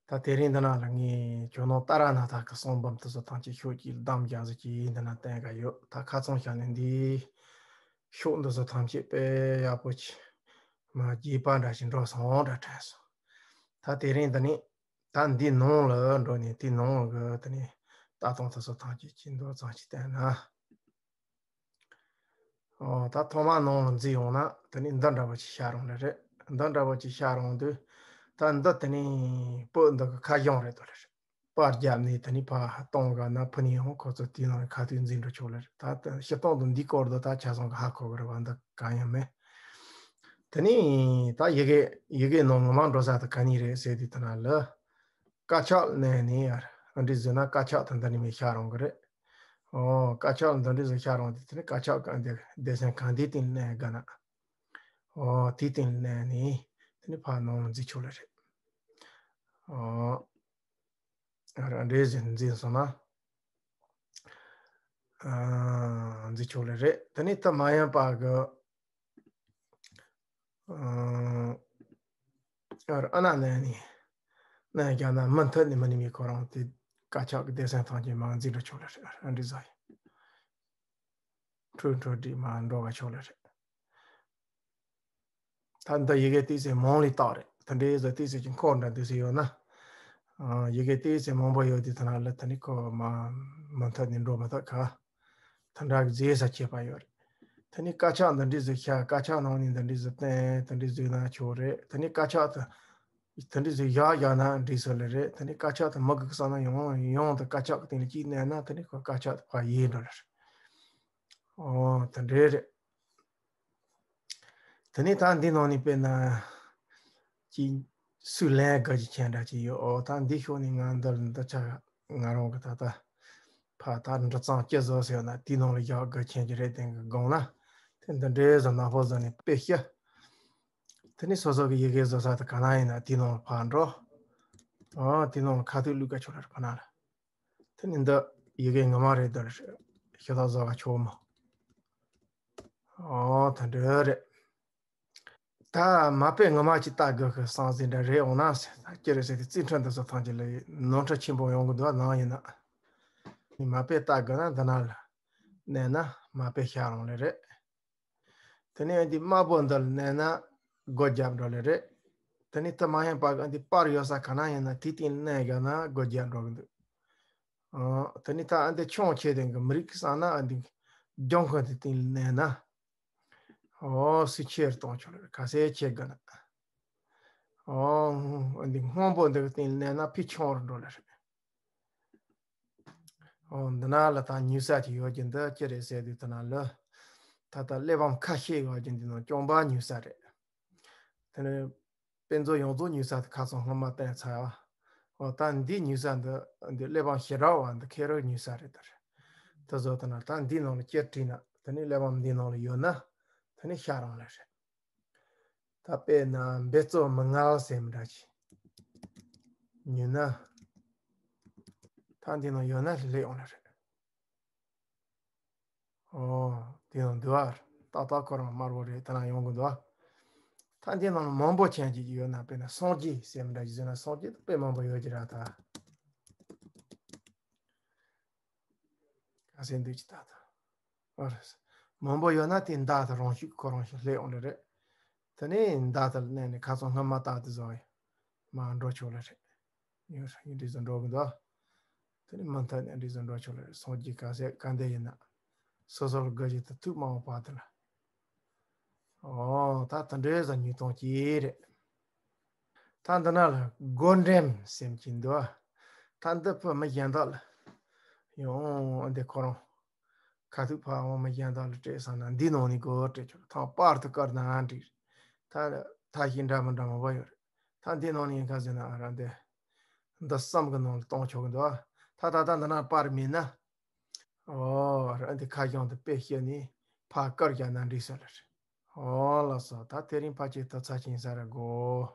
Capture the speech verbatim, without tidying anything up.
ད་དེ་རིང་འདི་ན་ལ་ངས་ཇོ་ནང་ཏཱ་ར་ནཱ་ཐ་གི་གསུང་འབུམ་དེ་ཚོ་ཐམས་ཅད་ཤོག་གཅིག་གདམ་རྒྱག་ཟེར་གྱིས་འདི་ན་བསྟན་ག་ཡོད། ད་ཁ་ཚང་བྱས་ནས་འདི་ཤོག་འདི་ཚོ་ཐམས་ཅད་དཔེ་ཡག་པོ་ཅིག་མ་རྒྱས་པ་འདྲ་ཞིག་འགྲོ་སོང་འདྲ་དྲན་སོང་། ད་དེ་རིང་འདི་ནས་ད་འདི་ནང་ལ་འགྲོ་ནས་དེ་ནང་གི་དེ་ནས་ལྟ་སྟངས་དེ་ཚོ་ཐམས་ཅད་ཅིག་མདོར་ཙམ་ཅིག་བསྟན་ན། ཨོ། ད་ཐོག་མ་ནང་ལ་འཛུལ་ཡོང་ན་དེ་ནི་འདི་འདྲ་བ་ཅིག་ཤར་ཡོང་ལེ་རེད། འདི་འདྲ་བ་ཅིག་ཤར་ཡོང་དུས། ད་འདི་དེ་ནི་བོད་འདི་གི་ཁ་གཞུང་རེད་དོ་ལེ་རེད། པར་བརྒྱབ་ནས་དེ་ནི་ཕར་གཏོང་ག་ན་ཕུ་ནི་ཡང་ཁོ་ཚོ་དེའི་ནང་ཁ་ཐུག་འཛུལ་འགྲོ་ཆོག་ལེ་རེད། ད་ད་སྤྱིར་བཏང་དུ་འདི་སྐོར་དུ་ད་ཆ་ཚང་གི་ཧ་གོ་གི་རེད་བ། འདི་གང་ཡང་མེད། དེ་ནི་ད་ཡི་གེ་ཡི་གེ་ནང་ངོ་མ་འགྲོ་ས་དེ་ག་ནི་རེད་ཟེར་དུས་དེ་ན་ལ། དཀར་ཆག་ལ་མནན་ནས་ཡར་ཨ་འདྲི་བཟོས་ན་དཀར་ཆག་དེ་འདི་ནི་མི་ཤར་ཡོང་གི་རེད། ཨོ། དཀར་ཆག་འདི་འདྲ་ཟིག་ཤར་ཡོང་དུས་དེ་ནི་དཀར་ཆག་གི་འདི་སྡེ་ཚན་གང་དེའི་སྟེང་ལ་གནོན་དགོས་ན། ཨོ། དེའི་སྟེང་ལ་གནོན་ནས་དེ་ནི་ཕར་ནང་ལ་འཛུལ་ཆོག་ལེ་རེད། ཨོ། ར་འདྲེ་ཟིག་འཛིན་སོང་ན། ཨ། འཛུལ་ཆོག་ལེ་རེད། དེ་ནི་ད་མ་ཡན་པ་གི། ཨ་ཨ་ན་ནས་ནི་ནས་ཀྱང་ན་མུ་མཐུད་ནས་མི་ནི་མི་ཁོ་རང་དེ་དཀར་ཆག་གི་སྡེ་ཚན་ཐམས་ཅད་མར་འཛིན་འགྲོ་ཆོག་ལེ་རེད། ཨ་འདྲི་ཟ་ཡི། འཕྲོས་འཕྲོས་འདྲི་མར་འགྲོ་བ་ཆོག་ལེ་རེད། ད་འདི་ཡི་གེ་ཏི་སེ་མང་ལི་རྟགས་རེད། དེ་འདྲའི་བཟོ་ཏི་སེ་ཅིག་འཁོར་འདྲ་འདི་སེ་ཡོད་ན། ཨ་ཡི་གེ་ཏི་སེ་མང་པོ་ཡོད་དུས་ཐ་ན་ལ་ད་ནི་ཁོ་མ་མུ་མཐུད་ནས་འགྲོ་མི་ཐུབ་ག་དེ་འདྲ་གི་རྗེས་ས་ཁྱད་པར་ཡོད་རེད། དེ་ནི་དཀར་ཆག་འདི་འདྲའི་བཟོ་ཤ་དཀར་ཆག་ནང་ནས་འདི་འདྲའི་བཟོ་བསྟན་དེ་འདྲའི་བཟོས་ན་ཆོག་རེད། དེ་ནི་དཀར་ཆག་དེ་དེ་འདྲའི་བཟོས་བཞག་བཞག་ན་འགྲིག་ས་ལེ་རེད། དེ་ནི་དཀར་ཆག་དེ་མི་དགོས་བསམ་ན་ཡང་ཡང་དེ་དཀར་ཆག་གི་སྟེང་ལ་གཅིག་མནན་ན་དེ་ནི་ཁོ་དཀར་ཆག་དེ་ཕར་ཡལ་འགྲོ་ལེ་རེད། ཨོ། དེ་འདྲའི་རེད། དེ་ནས་ད་འདི་ནང་ནས་དཔེར་ན། ཅིག་སུས་ལན་དགའ་ཅིག་ཁྱེད་འདྲ་ཅིག་ཡོད། ཨོ་ད་འདི་ཤོག་ནས་ང་འདི་ལ་འདི་ཆ་ང་རང་གི་ད་ལྟ་ཕ་ད་འདྲི་གཙང་སྐྱི་བཟོ་ཟེར་ན་དེའི་ནང་ལ་བཞག་དགའ་ཁྱེད་ཀྱི་རེད་དེང་གི་དགོངས་ན། དེ་འདི་འདྲའི་བཟོ་ནག་པོ་བཟོ་ནས་དཔེ་ཤི། དེ་ནས་སོ་སོ་གི་ཡི་གེ་བཟོ་ས་དེ་ག་ན་ཡིན་ན་དེའི་ནང་ལ་ཕར་འགྲོ། ཨོ་དེའི་ནང་ལ་ཁ་ཐུག་བླུག་ག་ཆོག་ལ་རེད་ཕ་ན་ལ། དེ་ནི་འདི་ཡི་གེ་ངོ་མ་རེད་འདི་ལ་ཤི་ཐག་བཟོ་ག་ཆོག་མོ། ཨོ་ད་འདྲ་རེད། ད་མ་དཔེ་ངོ་མ་ཅིག་ལྟ་དགོས་ཀི་བསམ་ཟིན་འདྲ་རེད་འོང་ན་ཟེར། ད་ཅི་རེད་ཟེར་དུས་རྩིས་ཁྲ་འདི་ཚོ་ཐམས་ཅད་ལ་ནོར་འཁྲུལ་ཆེན་པོ་ཡོང་གི་འདུག་ནང་ཡིན་ན། ནི་མ་དཔེ་ལྟ་དགོས་ན་འདི་ན་ལ་མནན་ན་མ་དཔེ་ཤར་འོང་ལེ་རེད། དེ་ནས་འདི་དམར་པོ་འདི་ལ་མནན་ན་སྒོ་རྒྱབ་འགྲོ་ལེ་རེད། དེ་ནས་དེ་མ་ཡིན་པ་གི་འདི་པར་ཡོད་ས་ག་ན་ཡིན་ན་དེའི་སྟེང་ལ་མནན་བཞག་ན་སྒོ་རྒྱབ་འགྲོ་གི་འདུག་ཨ། དེ་ནས་ད་འདི་ཆུང་ཆེ་དེ་གི་མི་རིགས་བསམ་ན་འདི་ལྗང་ཁུ་དེ་སྟེང་ལ་མནན་ན། ཨོ་སུས་ཆེར་གཏོང་ཆོག་ལེ་རེད། ག་ཚད་ཆེ་དགོས་ན། ཨོ་འདི་སྔོན་པོ་འདི་གི་སྟེང་ལ་མནན་ན་ཕི་ཆུང་རུ་འགྲོ་ལེ་རེད། ཨོ་འདི་ན་ལ་ད་ཉུལ་ས་ཅིག་ཡོད་ཀྱི་འདི་ཅི་རེད་ཟེར་དུས་དེ་ན་ལ། ད་ལྟ་གླེགས་བམ་ཁ་ཤས་ཡོད་ཀྱི་འདི་ནང་རྐྱང་པ་ཉུལ་ས་རེད། དེ་ནས་དཔེ་མཛོད་ཡོངས་རྫོགས་ཉུལ་ས་དེ་ཁ་སང་སྔོན་མ་བསྟན་ཚར་ཡ། ཨོ་ད་འདི་ཉུལ་ས་འདི་འདི་གླེགས་བམ་ཞེ་དྲག་བ་འདི་ཁེ་རག་ཉུལ་ས་རེད་དར། དེ་བཟོ་དེ་ན་ད་འདི་ནང་ལ་ཅེར་བྲིས་ན་དེ་ནས་གླེགས་བམ་འདི་ནང་ལ་ཡོད་ན་དེ་ནས་ཤར་འོང་ལེ་རེད། ད་དཔེར་ན་འབད་རྩོལ་མི་ངལ་ཟེར་མི་འདྲ་ཅིག་ཉུལ་ན། ད་འདི་ནང་ཡོད་ན་སླེབས་འོང་ལེ་རེད། ཨོ། དེ་ཡང་འདུག་ཨ། ཏག་ཏག་ཁོ་རང་དམར་པོ་རེད་དེ་ན་ཡོང་གི་འདུག་ཨ། ད་འདི་ནང་མང་པོ་ཅན་ཅིག་ཡོད་ན་དཔེར་ན་སངས་རྒྱས་ཟེར་མི་འདྲ་ཅིག་ཟེར་ན་སངས་རྒྱས་དཔེ་མང་པོ་ཡོད་ཀྱི་ར་ད། ག་ཟེར་འདུག་ཅི་ད་ད། ཨོ་རེད། མང་པོ་ཡོད་ན་དེ་མདའ་དེ་རང་ཤུགས་ཁོ་རང་ཤུགས་སླེབས་འོང་ལེ་རེད། དེ་ནས་མདའ་དེ་ལ་མནན་ནས་ཁ་སང་སྔོན་མ་བཏགས་དེ་བཟོ་ཡི། མར་འགྲོ་ཆོག་ལེ་རེད། ཡོད་ཡིན་འདྲི་བཟོ་འགྲོ་གི་འདུག་དེ་ནས་མུ་མཐུད་ནས་འདྲི་བཟོ་འགྲོ་ཆོག་ལེ་རེད། སངས་རྒྱས་ག་ཟེར་ག་འདྲ་ཡིན་ན། སོ་སོར་དགའ་ཞིག་ཏུ་ཐུགས་མ་འོངས་པ་དེ་ལ། ཨོ་ད་དེ་འདྲའི་བཟོ་ཉུལ་སྟངས་ཅིག་རེད། ད་འདི་ན་ལ་སྒོ་འགྲེམས་ཟེར་གྱི་འདུག་ད་འདི་བུ་མི་གཞན་དག་ལ་ཡང་འདི་ཁོ་རང་ཁ་ཐུག་ཕར་འོང་མི་གཞན་དག་ལ་སྤྲད་བསམ་ན་འདི་ནང་ནས་སྒོ་སྤྲད་ཆོག་ཐང་པར་དུ་བཀར་ན་འགྲིག་ད་ཐ་ཤིང་འདྲ་མི་འདྲ་མང་པོ་ཡོད་རེད། ད་འདི་ནང་ནས་ཡིན་ཁ་ཟེར་ན་ཨ་ར་འདི་འདི་གསུམ་གི་ནང་ལ་གཏོང་ཆོག་གི་འདུག་ད་ད་ད་འདི་ན་པར་མེད་ན། ཨོ་ར་འདི་ཁ་གཞུང་དུ་དཔེ་བཤད་ནས་ཕར་བཀར་བཞག་ན་འགྲིག་ས་ལ་རེད། ཨོ་ལགས་སོ། ད་དེ་རིང་ཕལ་ཆེར་དུ་ཚར་ཕྱིན་ས་ར་གོ།